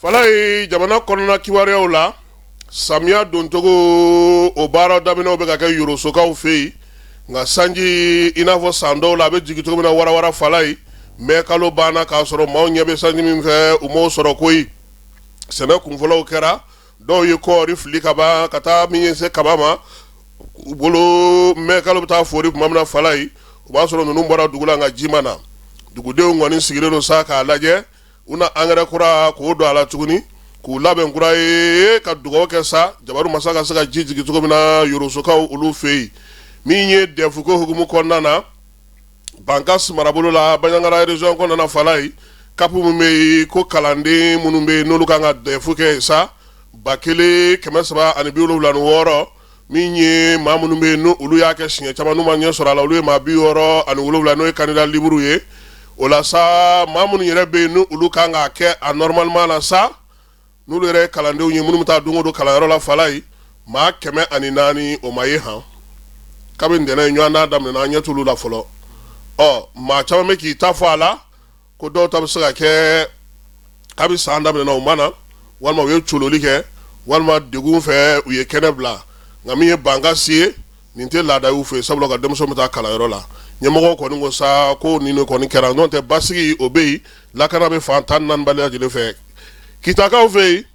Falayi, jamana kɔnɔna kibaruyaw la, samiya doncogo o baara daminɛw bɛ ka kɛ Yorosokaw fɛ yen, nka sanji i n'a fɔ san dɔw la a bɛ jigin cogo min na warawara. Falayi, mɛ kalo banna k'a sɔrɔ maaw ɲɛ bɛ sanji min fɛ, u m'o sɔrɔ koyi. Sɛnɛ kunfɔlɔw kɛra, dɔw ye kɔɔri fili ka ban ka taa min ye se kaba ma u bolo. Mɛ kalo bɛ taa fori tuma min na, Falayi, o b'a sɔrɔ ninnu bɔra dugu la, nka ji ma na. Dugudenw kɔni sigilen don sa k'a lajɛ, u na angɛrɛ kura k'o don a la tuguni, k'u labɛn kura ye, ka dugawu kɛ sa jabaru masa ka se ka ji jigin cogo min na Yorosokaw olu fɛ yen. Min ye dɛfuko hukumu kɔnɔna na Bankas marabolo la, Banjagara région kɔnɔna na, Falayi, CAP min bɛ yen ko kalanden minnu bɛ yen n'olu kan ka dɛfu kɛ sa 1376, min ye maa minnu bɛ yen n'olu y'a kɛ siɲɛ caman n'u ma ɲɛ sɔrɔ a la, olu ye maa 67, n'o ye candidat libre ye. O la sa, maa minnu yɛrɛ bɛ yen n'olu kan k'a kɛ a normalement la sa, n'olu yɛrɛ ye kalandenw ye minnu bɛ taa don o don kalanyɔrɔ la, Falayi, maa 104, o ma ye han. Kabini ntɛnɛn ɲɔgɔndan daminɛna, an ɲɛ t'olu la fɔlɔ. Ɔ maa caman bɛ k'i ta fɔ a la ko dɔw ta bɛ se ka kɛ kabi san daminɛna u ma na, walima u ye cololi kɛ, walima degun fɛ u ye kɛnɛ bila. Nka min ye Bankasi ye, nin tɛ laada y'u fɛ yen, sabula ka denmisɛnw bɛ taa kalanyɔrɔ la. Ɲɛmɔgɔw kɔni ko sa ko nin de kɔni kɛra, n'o tɛ basigi o bɛ yen, lakana bɛ fan 14 bɛɛ lajɛlen fɛ. Kitakaw fɛ yen,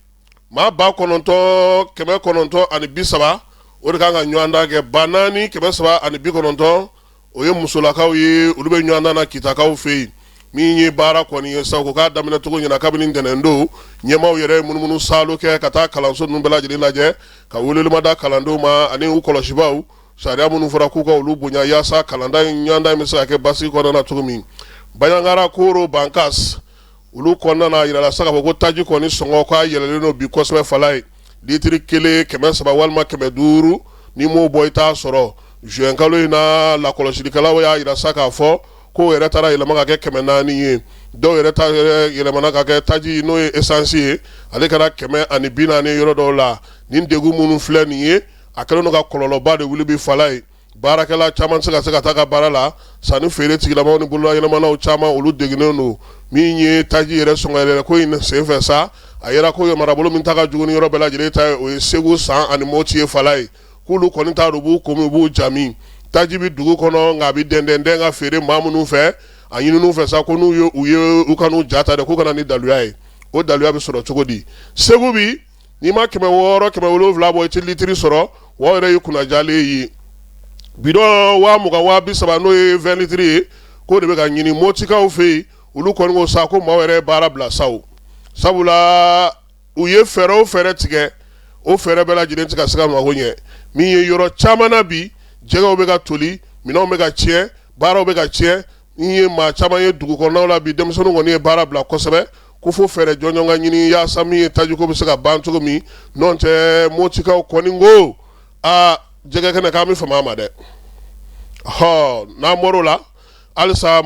maa 9930, o de kan ka ɲɔgɔndan kɛ. 4390, o ye musolakaw ye, olu bɛ ɲɔgɔndan na Kitakaw fɛ yen. Min ye baara kɔni ye sa, ko k'a daminɛ cogo ɲɛna kabini ntɛnɛn don, ɲɛmaaw yɛrɛ ye munumunu saalo kɛ ka taa kalanso ninnu bɛɛ lajɛlen lajɛ, ka welewelema da kalandenw ma ani u kɔlɔsibaw, sariya minnu fɔra k'u ka olu bonya, yaasa kalanda in ɲɔgɔndan in bɛ se ka kɛ basigi kɔnɔna na cogo min. Banjagara, Koro, Bankas, olu kɔnɔna na, a yirala sa k'a fɔ ko taji kɔni sɔngɔ k'a yɛlɛlen don bi kosɛbɛ. Falayi, litiri kelen 300 walima 500, n'i m'o bɔ i t'a sɔrɔ. Juin kalo in na, lakɔlɔsilikɛlaw y'a yira sa k'a fɔ k'o yɛrɛ taara yɛlɛma ka kɛ 400 ye. Dɔw yɛrɛ ta yɛlɛmana ka kɛ taji, n'o ye essence ye, ale kɛra 140 yɔrɔ dɔw la. Nin degun minnu filɛ nin ye, a kɛlen don ka kɔlɔlɔba de wuli bi. Falayi, baarakɛla caman tɛ se ka taa ka baara la, sanni feere tigilamaw ni bololayɛlɛmanaw caman, olu degunnen don. Min ye taji yɛrɛ sɔngɔ yɛlɛ ko in senfɛ sa, a yɛrɛ ko marabolo min ta ka jugu ni yɔrɔ bɛɛ lajɛlen ta ye, o ye Segu, San ani Moti ye. Falayi, k'olu kɔni t'a dɔn u b'u ko min, u b'u jami. Taji bɛ dugu kɔnɔ, nka a bɛ dɛndɛndɛn ka feere maa minnu fɛ, a ɲinin'u fɛ sa ko n'u ye u ye u kan'u ja ta dɛ, k'u ka na ni daluya ye. O daluya bɛ sɔrɔ cogo di? Segu bi, n'i ma 600, 700 bɔ, i tɛ litiri sɔrɔ. Wa yɛrɛ ye kunnajalen ye, bidɔn 20,000, 30,000, n'o ye 20 litiri ye, k'o de bɛ ka ɲini Motikaw fɛ yen. Olu kɔni ko sa ko maaw yɛrɛ ye baara bila sa, sabula u ye fɛɛrɛ o fɛɛrɛ tigɛ, o fɛɛrɛ bɛɛ lajɛlen tɛ ka se ka mago ɲɛ. Min ye yɔrɔ caman na bi, jɛgɛw bɛ ka toli, minɛnw bɛ ka tiɲɛ, baaraw bɛ ka tiɲɛ. Ni ye maa caman ye dugu kɔnɔnaw la bi, denmisɛnninw kɔni ye baara bila kosɛbɛ, ko fo fɛɛrɛ jɔnjɔn ka ɲini yaasa min ye tajiko bɛ se ka ban cogo min. N'o tɛ, Motikaw kɔni ko aa jɛgɛ kɛnɛ k'an bɛ fama a ma dɛ. Hɔ, n'an bɔr'o la halisa,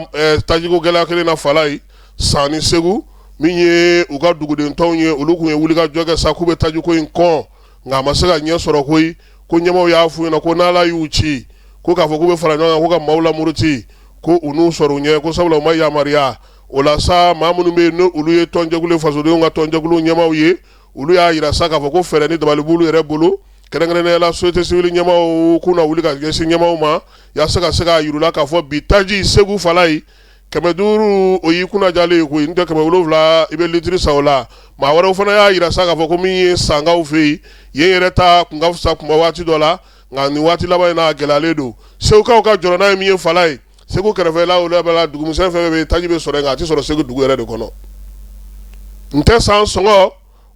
tajiko gɛlɛya kelen na, Falayi, San ni Segu, min ye u ka duguden tɔnw ye, olu tun ye wulikajɔ kɛ sa k'u bɛ tajiko in kɔn, nka a ma se ka ɲɛ sɔrɔ koyi. Ko ɲɛmaaw y'a f'u ɲɛna ko n'Ala y'u ci, ko k'a fɔ k'u bɛ fara ɲɔgɔn kan ko ka maaw lamuruti, ko u n'u sɔrɔ u ɲɛ, ko sabula u ma yamaruya o la sa. Maa minnu bɛ yen n'olu ye tɔnjɛkulu, fasodenw ka tɔnjɛkulu ɲɛmaaw ye, olu y'a yira sa k'a fɔ ko fɛɛrɛ ni dabali b'olu yɛrɛ bolo, kɛrɛnkɛrɛnnenya la société civile ɲɛmaaw, k'u na wuli ka ɲɛsin ɲɛmaaw ma yaasa ka se k'a yir'u la k'a fɔ bi taji Segu, Falayi, 500, o y'i kunnajalen ye koyi, n tɛ 700 i bɛ litiri san o la. Maa wɛrɛw fana y'a yira sa k'a fɔ ko min ye Sankaw fɛ yen, yen yɛrɛ ta kun ka fisa kuma waati dɔ la, nka nin waati laban in na, a gɛlɛyalen don. Segukaw ka jɔrɔna ye min ye, Falayi, Segu kɛrɛfɛla olu bɛ la, dugumisɛn fɛn fɛn bɛ yen, taji bɛ sɔrɔ yen, nka a tɛ sɔrɔ Segu dugu yɛrɛ de kɔnɔ. N tɛ san sɔngɔ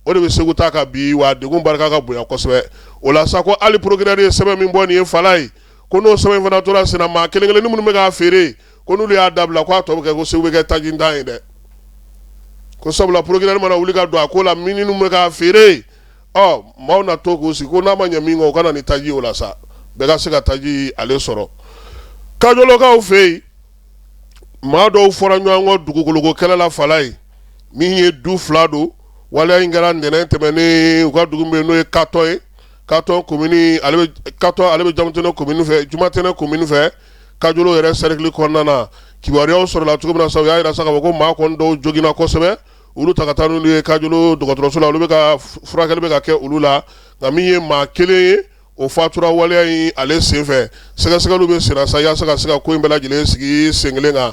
o de bɛ Segu ta kan bi, wa degun barika ka bonya kosɛbɛ. O la sa, ko hali procureur ye sɛbɛn min bɔ nin ye, Falayi, ko n'o sɛbɛn fana tora senna, maa kelen kelen minnu bɛ k'a feere, ko n'olu y'a dabila, k'a tɔ bɛ kɛ ko Segu bɛ kɛ tajintan ye dɛ. Ko sabula procureur mana wuli ka don a ko la, minnu bɛ k'a feere, ɔ maaw na to k'u sigi ko n'a ma ɲɛ min kɔ, u ka na ni taji o la sa, bɛɛ ka se ka taji ale sɔrɔ. Kajolokaw fɛ yen, maa dɔw fɔra ɲɔgɔn kɔ dugukoloko kɛlɛ la. Falayi, min ye du fila don, waleya in kɛra ntɛnɛn tɛmɛnen u ka dugu min n'o ye Katɔ ye, Katɔ komini, ale bɛ Katɔ, ale bɛ Jamatɛnɛ komini fɛ, Jumatɛnɛ komini fɛ, Kajolo yɛrɛ cercle kɔnɔna na. Kibaruyaw sɔrɔla cogo min na sa, u y'a yira sa k'a fɔ ko maa kɔni dɔw joginna kosɛbɛ. Olu ta ka taa n'olu ye Kajolo dɔgɔtɔrɔso la, olu bɛ ka furakɛli bɛ ka kɛ olu la. Nka min ye maa kelen ye, o fatura waleya in ale senfɛ. Sɛgɛsɛgɛliw bɛ senna sa yaasa ka se ka ko in bɛɛ lajɛlen sigi sen kelen kan.